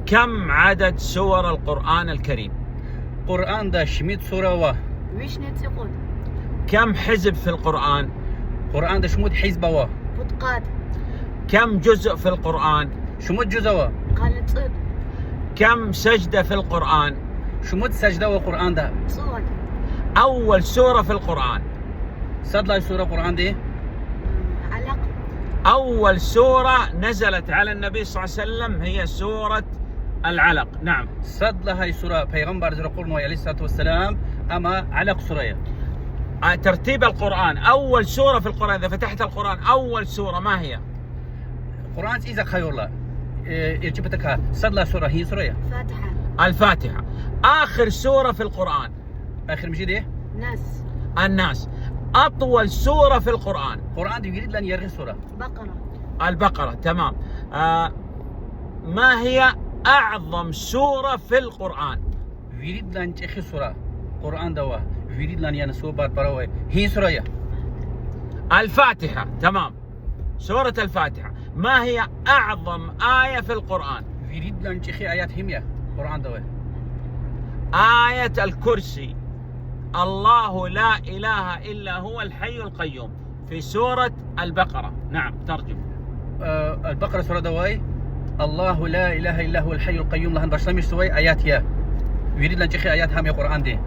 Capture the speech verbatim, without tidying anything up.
كم عدد سور القرآن الكريم؟ Къуръанда шумуд сура ава? Вишни цӀикьуд. كم حزب في القرآن؟ Къуръанда шумуд гьизб ава? Пудкъад. كم جزء في القرآن؟ Шумуд жуз ава? Къанни цӀуд. كم سجدة في القرآن؟ Шумуд сажда ава Къуръанда? ЦӀуд. أول سورة في القرآن؟ Сад лагьай сура Къуръандин? Алакъ. أول سورة نزلت على النبي صلى الله عليه وسلم هي سورة العلق. نعم. Сад лагьай сура Пайгъамбарза ракъурнавай, عليه الصلاة والسلام, ам Алакъ сура я. آه، ترتيب القرآن. أول سورة في القرآن، إذا فتحت القرآن، أول سورة ما هي؟ Къуръан цӀийиз ахъаюрла, э, эрчӀи патахъай сад лагьай сура гьи сура я? الفاتحة. آخر سورة في القرآن. Эхир муьжуьд я? الناس. أطول سورة في القرآن. Къуръанда виридалай яргъи сура? البقرة. تمام. آه، ما هي أعظم سورة في القرآن؟ Виридалай чӀехи сура Къуръанда ава, виридалай, яни сувабар пара авай, гьи сура я? الفاتحة. تمام. سورة الفاتحة. ما هي أعظم آية في القرآن؟ Виридалай чӀехи аят гьим я Къуръанда авай? آية الكرسي. الله لا إله إلا هو الحي القيوم. في سورة البقرة. نعم، ترجم. Э, Аль-Бакъара сурада авай, الله لا إله إلا هو الحي القيوم лагьана башламишзавай аят я. Виридалай чӀехи аят гьам я Къуръандин.